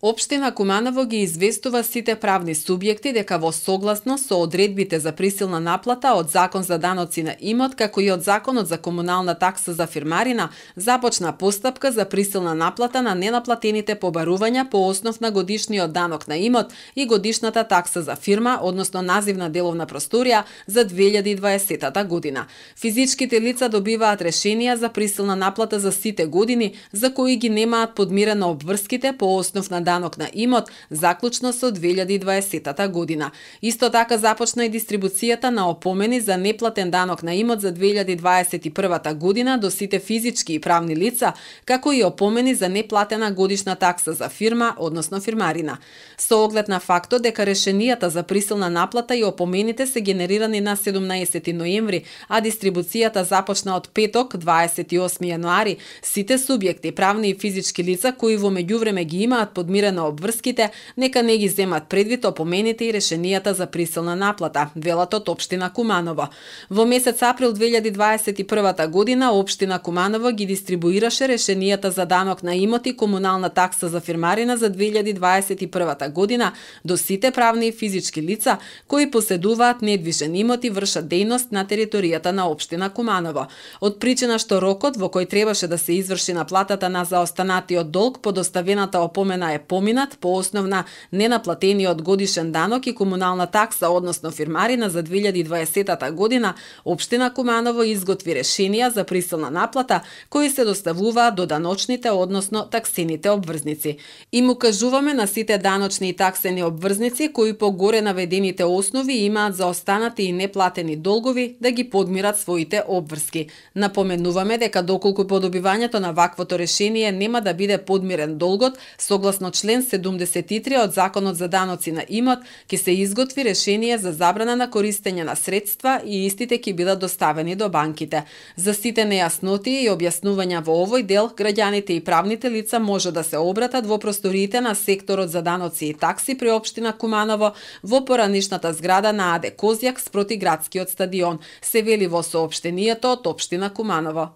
Општина Куманово ги известува сите правни субјекти дека во согласност со одредбите за присилна наплата од Закон за даноци на имот, како и од Законот за комунална такса за фирмарина, започна постапка за присилна наплата на ненаплатените побарувања по основ на годишниот данок на имот и годишната такса за фирма, односно називна деловна просторија за 2020 година. Физичките лица добиваат решенија за присилна наплата за сите години за кои ги немаат подмирено обврските по основ на данок на имот, заклучно со 2020 година. Исто така започна и дистрибуцијата на опомени за неплатен данок на имот за 2021 година до сите физички и правни лица, како и опомени за неплатена годишна такса за фирма, односно фирмарина. Со оглед на фактот дека решенијата за присилна наплата и опомените се генерирани на 17 ноември, а дистрибуцијата започна од петок, 28 јануари, сите субјекти, правни и физички лица кои во меѓувреме ги имаат подмирено обврските, нека не ги земат предвид опомените и решенијата за присилна наплата, велат од Општина Куманово. Во месец април 2021 година Општина Куманово ги дистрибуираше решенијата за данок на имот и комунална такса за фирмарина за 2021 година до сите правни и физички лица кои поседуваат недвижен имот и вршат дејност на територијата на Општина Куманово. Од причина што рокот во кој требаше да се изврши наплатата на заостанатиот долг по доставената опомена е поминат по основна ненаплатениот годишен данок и комунална такса, односно фирмарина за 2020 година, Општина Куманово изготви решенија за присилна наплата кои се доставуваат до даночните, односно таксените обврзници. Им укажуваме на сите даночни и таксени обврзници кои по горе наведените основи имаат заостанати и неплатени долгови да ги подмират своите обврски. Напоменуваме дека доколку по добивањето на ваквото решение нема да биде подмирен долгот, согласно член 73 од Законот за даноци на имот, ќе се изготви решение за забрана на користење на средства и истите ќе бидат доставени до банките. За сите нејасноти и објаснувања во овој дел, граѓаните и правните лица може да се обратат во просториите на секторот за даноци и такси при Општина Куманово во поранишната зграда на АД Козјак спроти градскиот стадион, се вели во соопштенијето од Општина Куманово.